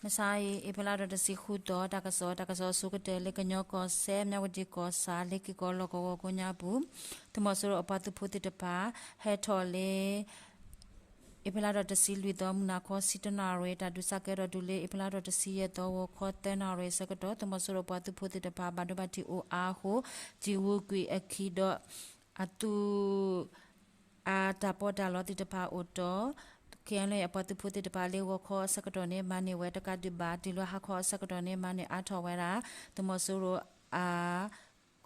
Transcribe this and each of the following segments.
မုၢ်ဆါအံၤ အ့ဖြ့လါထီၣ်တဆံဃုသီ တၢ်ကစီၣ်, တၢ်ကစီၣ်အဆိကတၢၢ်လၢ ကညီကီၢ်စဲၣ် မၠးဝတံၣ်ကီၢ်ဆၣ် လ့ၣ်က့ၤကီၢ်လီၢ်ကဝီၤကိးညါပူၤ သုးမီၤစိရိၤအပှၤသုးဖိသ့ၣ်တဖၣ် ဟဲထီၣ်လၢ အ့ဖြ့လါထီၣ်တဆံလွံၢ်သီ မုၢ်နၤခီဆံတနၣ်ရံၣ် တၢ်ဒုးစးကဲထီၣ်တုၤလၢ အ့ဖြ့လါထီၣ်တဆံယဲၢ်သီ ဂီၤခီသၢနၣ်ရံၣ်အဆၢကတီၢ် သုးမီၤစိရိၤပှၤသုးဖိသ့ၣ်တဖၣ် ဘၣ်ဒိဘၣ်ထံးအိၣ်အါအဃိ တံၤဝူၤကွံာ်အခံဒီး အသုး အတၢ်ပီးတၢ်လီသ့ၣ်တဖၣ်အိၣ်တီၢ် ခ့ၣ်အဲၣ်ယူၣ်အပှၤသုးဖိသ့ၣ်တဖၣ် လၢဂီၤခီအဆၢကတီၢ်န့ၣ် မၤန့ၢ်ဝဲတကးဒံးဘၣ် တုၤလၢဟါခီအဆၢကတီၢ်န့ၣ် မၤန့ၢ်အါထီၣ်ဝဲဒၣ် သုးမီၤစိရိၤအ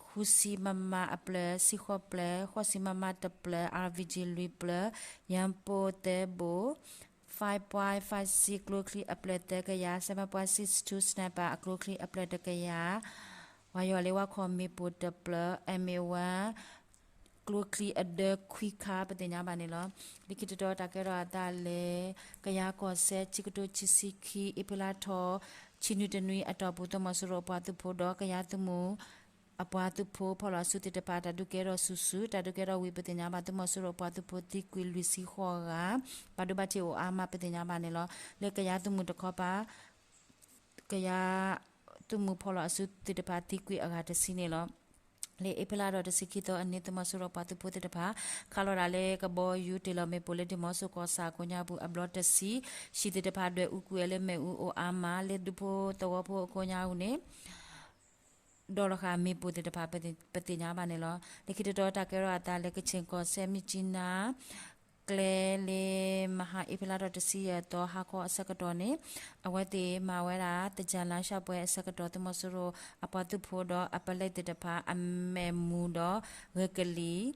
ဃုဆံမမအပျဲၢ် ဆံဃိးပျဲၢ်, ဃိးဆံမမတပျဲၢ်, အါဘံၣ်ကၠံၣ် လွံၢ်ပျဲၢ်, ယၣ်ပိၢ်သၢဘိၣ်, five point five six ကျိချံအပျဲၢ်သၢကယၤ, seven point six two sniper အကျိချံအပျဲၢ်တကယၤ, ပှၤယွၤလၢဝါခီၣ်မ့ၣ်ပိၢ်တပျဲၢ် M A one ကျိချံအဒၢခွံခါ ပသ့ၣ်ညါဘၣ်န့ၣ်လီၤ. လၢခံတတီၤတၢ်ကဲထီၣ်အသးလၢ ကယၤကီၢ်စဲၣ် ခံကထိခံဆံခံ အ့ဖြ့လါထီၣ် ဆံနွံတနွံအတီၢ်ပူၤ သုးမီၤစိရိၤအပှၤသုးဖိဒီး ကယၤသုးမုၢ် အပှၤသုးဖိဖီၣ်လီၤအစုသ့ၣ်တဖၣ် တၢ်ဒုးကဲထီၣ်စုာ်စုာ် တၢ်ဒုးကဲထီၣ်ဝံၤ ပသ့ၣ်ညါဘၣ် သုးမီၤစိရိၤအပှၤသုးဖိသံကွံာ်လွံၢ်ဆံဃိးဂၤ ဘၣ်ဒိဘၣ်ထံးအိၣ်အါမး ပသ့ၣ်ညါဘၣ်န့ၣ်လီၤ. လၢကယၤသုးမုၢ်တခီပၤ ကယၤ သုးမုၢ်ဖီၣ်လီၤအစုသ့ၣ်တဖၣ်သံကွံာ်အဂၤတဆံန့ၣ်လီၤ. လၢအ့ဖြ့လါထီၣ်တဆံခံသီအနံၤ သုးမီၤစိရိၤပှၤသုးဖိသ့ၣ်တဖၣ် ခးလီၤဒၣ်လၢကဘီယူၤတ့ၢ်လီၤမ့ၣ်ပိၢ်လၢဒံၣ်မီဆိကီၢ်ဆၣ်ကိးညါပူၤအဘျီတဆံ, ဟံၣ်သ့ၣ်တဖၣ်ဒွဲၣ်အူကွံာ်ဝဲလၢမ့ၣ်အူအိၣ်အါမး လၢဒူဖိသဝီဖိအကိးညါအူန့ၣ် ဒီးလီၤဃာ်မ့ၣ်ပိၢ်သ့ၣ်တဖၣ် ပသ့ၣ်ညါဘၣ်န့ၣ်လီၤ. လၢခံတတီၤတၢ်ကဲထီၣ်အသးလၢ ကခ့ၣ်ကီၢ်စဲၣ် မြစ်ကြီးနား ကျဲလၢ မဟါအ့ဖြ့လါထီၣ်တဆံယဲၢ်သီ ဟါခီအဆၢကတီၢ်န့ၣ် အဝဲသ့ၣ်မၤဝဲဒၣ် သင်္ကြန်လမ်းလျှောက်ပွဲအဆၢကတီၢ် သုးမီၤစိရိၤအပှၤသုးဖိဒီးအပလဲသ့ၣ်တဖၣ် အမဲာ်မူဒီးဂဲၤကလံၤ ဒီး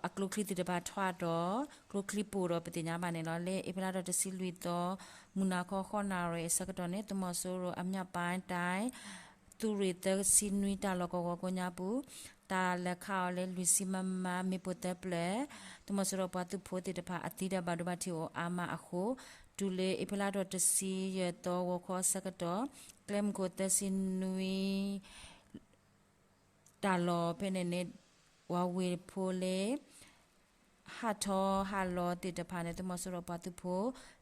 အကျိချံသ့ၣ်တဖၣ်ထီၣ်ဒီး ကျိချံပိၢ်ဒီး ပသ့ၣ်ညါဘၣ်န့ၣ်လီၤ. လၢအ့ဖြ့လါထီၣ်တဆံလွံၢ်သီ မုၢ်နၤခီဃိးနၣ်ရံၣ်အဆၢကတီၢ်န့ၣ် သုးမီၤစိရိၤအ မြောက်ပိုင်းတိုင်း သုးရ့ၣ်သၢဆံနွံ တၢ်လီၢ်ကဝီၤကိးညါပူၤ တၢ်လဲၤခးအီၤလၢလွံၢ်ဆံမမ မ့ၣ်ပိၢ်သၢပျဲၢ် သုးမီၤစိရိၤပှၤသုးဖိသ့ၣ်တဖၣ်အသံဒီးဘၣ်ဒိဘၣ်ထံးအိၣ်အါမးအဃိ တုၤလၢအ့ဖြ့လါထီၣ်တဆံယဲၢ်သီ ဂီၤခီအဆၢကတီၢ် ကျဲမုၢ်ခိၣ်သၢဆံနွံ တၢ်လီၢ်ဖဲန့ၣ်န့ၣ် ဝၤဝ့ၢ်ဖိလၢ ဟးထီၣ်ဟးလီၤသ့ၣ်တဖၣ်န့ၣ် သုးမီၤစိရိၤပှၤသုးဖိ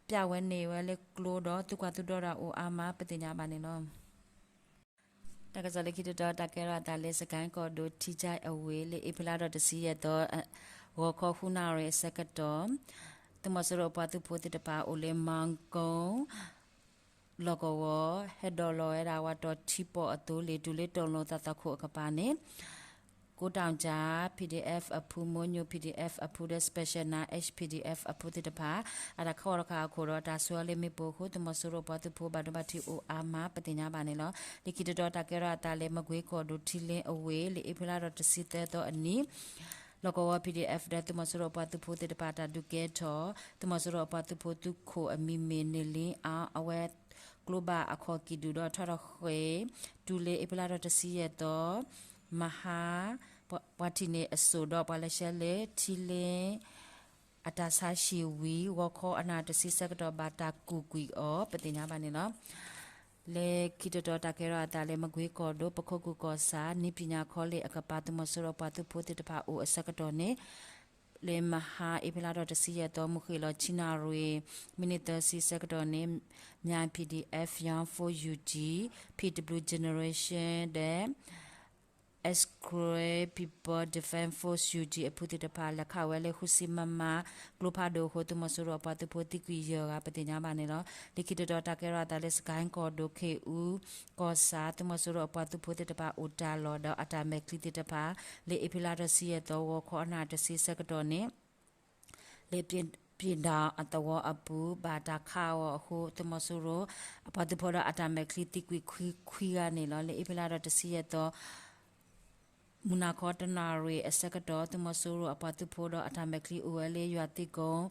ပျဲဝဲန့ၢ်ဝဲလၢကျိဒီး သုးကွၢ်သုးဒီတၢ်အိၣ်အါမး ပသ့ၣ်ညါဘၣ်န့ၣ်လီၤ. တၢ်ကစီၣ်လၢခံတတီၤ တၢ်ကဲထီၣ်အသးလၢ စကဲၣ်ကီၢ်ဒိၣ် ထံကၠဲၣ်အဝ့ၢ် လၢအ့ဖြ့လါထီၣ်တဆံယဲၢ်သီ ဂီၤခီဃုနၣ်ရံၣ်အဆၢကတီၢ် သုးမီၤစိရိၤအပှၤသုးဖိသ့ၣ်တဖၣ်အိၣ်လၢ မၢကီ လီၢ်ကဝီၤ ဟဲဒိးလီၤဝဲဒၣ်ဝးတီထံပီၣ်အသိလ့ၣ် တုၤလၢတီၤလိာ်သးသီခိၣ်အကပၤန့ၣ် ကိးတီၣ်ကၠၣ် P D F အဖု မိညိၣ် P D F အဖုဒီး Special Forces P D F အဖုသ့ၣ်တဖၣ် အတၢ်ခးဂီၤတခါအခိၣ်ဒီး တၢ်ဆှၢအီၤလၢမ့ၣ်ပိၢ်အဃိ သုးမီၤစိရိၤပှၤသုးဖိဘၣ်ဒိဘၣ်ထံးအိၣ်အါမး ပသ့ၣ်ညါဘၣ်န့ၣ်လီၤ. လၢခံတတီၤတၢ်ကဲထီၣ်အသးလၢ မကွ့ကီၢ်ဒိၣ်ထံလ့ၣ်အဝ့ၢ် လၢအ့ဖြ့လါထီၣ်တဆံသၢသီအနံၤ လီၢ်ကဝီၤ P D F ဒီးသုးမီၤစိရိၤအပှၤသုးဖိသ့ၣ်တဖၣ်တၢ်ဒုးကဲထီၣ် သုးမီၤစိရိၤအပှၤသုးဖိသုးခိၣ်အမံၤမ့ၢ် န့ၢ်လံအါ အဝဲကျိဘၣ်အခီၣ်ကံၣ်ဒုၣ်ဒီးထီထီၣ်ဃ့ၢ် တုၤလၢအ့ဖြ့လါထီၣ်တဆံယဲၢ်သီ မဟါ ပှၤထံၣ်န့ၢ်အစိၣ်ဒီးပှၤလဲၤဆှၢလၢထံလ့ၣ် အတၢ်ဆါဟံၣ်ဝံၤ ဂီၤခီအနၣ်တဆံဆၢကတီၢ်ဘၣ်တၢ်ကူၣ်ကွံာ်အီၤ ပသ့ၣ်ညါဘၣ်န့ၣ်လီၤ. လၢခံတတီၤတၢ်ကဲထီၣ်အသးလၢ မကွ့ကီၢ်ဒိၣ် ပခိၣ်ကူၣ်ကီၢ်ဆၣ် နံၣ်ပံၣ်ညၣ်ခီလ့ၣ်အကပၤ သုးမီၤစိရိၤပှၤသုးဖိသ့ၣ်တဖၣ်အိၣ်အဆၢကတီၢ်န့ၣ် လၢမဟါအ့ဖြ့လါထီၣ်တဆံယဲၢ်သီ မုၢ်ဃ့ၢ်လီၤဆံနၣ်ရံၣ် မံးနံးသၢဆံဆၢကတီၢ်န့ၣ် Myaing P D F, Young Force U G, P W Generation ဒီး Karen People Defense Force U G အဖုသ့ၣ်တဖၣ် လဲၤခးဝဲလၢဃုဆံမမ ကျိဖးဒိၣ်အဃိ သုးမီၤစိရိၤအပှၤသုးဖိသံကွံာ်ယဲၢ်ဂၤ ပသ့ၣ်ညါဘၣ်န့ၣ်လီၤ. လၢခံတတီၤတၢ်ကဲထီၣ်အသးလၢ စကဲၣ်ကီၢ်ဒိၣ် ခ့ၣ်အူကီၢ်ဆၣ် သုးမီၤစိရိၤအပှၤသုးဖိသ့ၣ်တဖၣ်အိၣ်တၢ်လီၢ်ဒီးအတၢ်မဲာ်ချံသ့ၣ်တဖၣ် လၢအ့ဖြ့လါထီၣ်တဆံယဲၢ်သီ ဂီၤခီအနၣ်တဆံဆၢကတီၢ်န့ၣ် လၢပၠ့ၣ်ဒီၣ်အသဝီအပူၤ ဘၣ်တၢ်ခးအီၤအဃိ သုးမီၤစိရိၤအပှၤသုးဖိဒီးအတၢ်မဲာ်ချံသံကွံာ်ခွံဂၤန့ၣ်လီၤ. လၢအ့ဖြ့လါထီၣ်တဆံယဲၢ်သီ မုၢ်နၤခီတနၣ်ရံၣ်အဆၢကတီၢ် သုးမီၤစိရိၤအပှၤသုးဖိဒီးအတၢ်မဲာ်ချံအိၣ်ဝဲလၢယွၤသံကိၣ်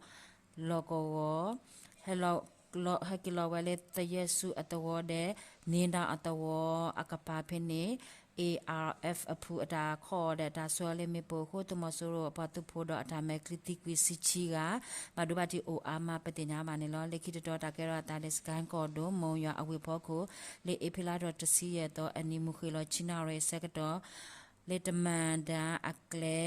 လီၢ်ကဝီၤ ဟဲက့ၤလီၤဝဲလၢသယဲၢ်ဆူအသဝီဒီး န့ၣ်ဒီးအသဝီအကပၤဖဲန့ၣ် A R F အဖုအတၢ်ခီၣ်ဒီးတၢ်ဆှၢလၢမ့ၣ်ပိၢ်အဃိ သုးမီၤစိရိၤအပှၤသုးဖိဒီးအတၢ်မဲာ်ချံသံကွံာ်ဆံဆံဂၤ ဘၣ်ဒိဘၣ်ထံးအိၣ်အါမး ပသ့ၣ်ညါဘၣ်န့ၣ်လီၤ. လၢခံတတီၤတၢ်ကဲထီၣ်အသးလၢ စကဲၣ်ကီၢ်ဒိၣ် မိၢ်ယွၤအဝ့ၢ်ဖီခိၣ် လၢအ့ဖြ့လါထီၣ်တဆံယဲၢ်သီအနံၤ မုၢ်ဃ့ၢ်လီၤဆံနၣ်ရံၣ်အဆၢကတီၢ် လၢတမၣ်ဒၣ်အကျဲ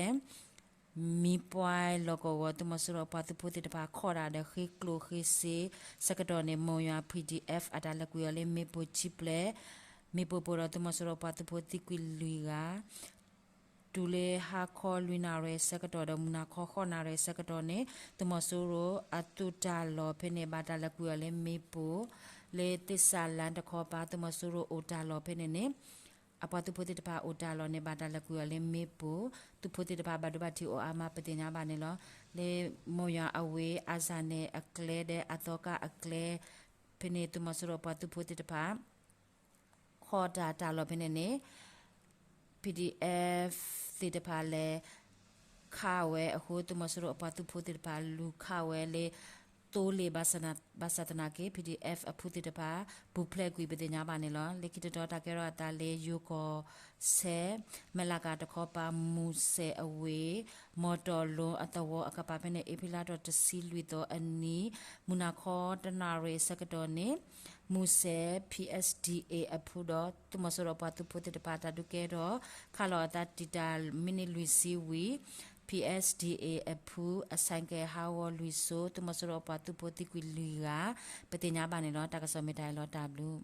မံပှဲလီၢ်ကဝီၤ သုးမီၤစိရိၤအပှၤသုးဖိသ့ၣ်တဖၣ် ခီၣ်တၢ်ဒီးဃ့ကျိၣ်ဃ့စ့ဆၢကတီၢ်န့ၣ် မိၢ်ယွၤ P D F အတၢ်လဲၤကွံာ်အီၤလၢမ့ၣ်ပိၢ်ခံဖျၢၣ်, မ့ၣ်ပိၢ်ပိၢ်ဒီး သုးမီၤစိရိၤအပှၤသုးဖိသံကွံာ်လွံၢ်ဂၤ တုၤလၢဟါခီလွံၢ်နၣ်ရံၣ်ဆၢကတီၢ်ဒီး မုၢ်နၤခီဃိးနၣ်ရံၣ်ဆၢကတီၢ်န့ၣ် သုးမီၤစိရိၤအသုးတၢ်လီၢ်ဖဲန့ၣ် ဘၣ်တၢ်လဲၤကွံာ်အီၤလၢမ့ၣ်ပိၢ်, လၢသ့ၣ်စၣ်လၣ်တခီပၤ သုးမီၤစိရိၤအိၣ်တၢ်လီၢ်ဖဲန့ၣ်န့ၣ် အပှၤသုးဖိသ့ၣ်တဖၣ်အိၣ်တၢ်လီၢ်န့ၣ် ဘၣ်တၢ်လဲၤကွံာ်အီၤလၢမ့ၣ်ပိၢ်, သုးဖိသ့ၣ်တဖၣ်ဘၣ်ဒိဘၣ်ထံးအိၣ်အါမးပသ့ၣ်ညါဘၣ်န့ၣ်လီၤ. လၢမိၢ်ယွၤအဝ့ၢ် အစၢ်နဲၣ်အကျဲဒီးအသီကါအကျဲ ဖဲန့ၣ် သုးမီၤစိရိၤအပှၤသုးဖိသ့ၣ်တဖၣ် ခီၣ်တၢ်တၢ်လီၢ်ဖဲန့ၣ်န့ၣ် P D F သ့ၣ်တဖၣ်လဲၤခးဝဲအဃိ သုးမီၤစိရိၤအပှၤသုးဖိသ့ၣ်တဖၣ်လူၤခးဝဲလၢ သိလ့ၣ် ဘၣ်ဆၣ်သနာ်က့ P D F အဖုသ့ၣ်တဖၣ် ပူၤဖျဲးကွံာ်ပသ့ၣ်ညါဘၣ်န့ၣ်လီၤ. လၢခံတတီၤတၢ်ကဲထီၣ်အသးလၢယိၤကီၢ်စဲၣ် မဲၢ်လးကၤတခီပၤ မူစဲၣ်အဝ့ၢ် မီၢ်တီၢ်လိၤအသဝီအကပၤဖဲန့ၣ် အ့ဖြ့လါထီၣ်တဆံလွံၢ်သီအနံၤ မုၢ်နၤခီတနၣ်ရံၣ်ဆၢကတီၢ်န့ၣ် မူစဲၣ် P S D A အဖုဒီး သုးမီၤစိရိၤအပှၤသုးဖိသ့ၣ်တဖၣ် တၢ်ဒုးကဲထီၣ်ခးလီၤအသးတံာ်တာ်မံးနံးလွံၢ်ဆံဝံၤ P S D A အဖုအဆိုင်ကယ်ဟးဂီၤလွံၢ်စိ သုးမီၤစိရိၤအပှၤသုးဖိသံကွံာ်လွံၢ်ဂၤ ပသ့ၣ်ညါဘၣ်န့ၣ်လီၤ. တၢ်ကစီၣ်မ့ၢ်တၢ်အံၤလီၤ တၢ်ဘျုး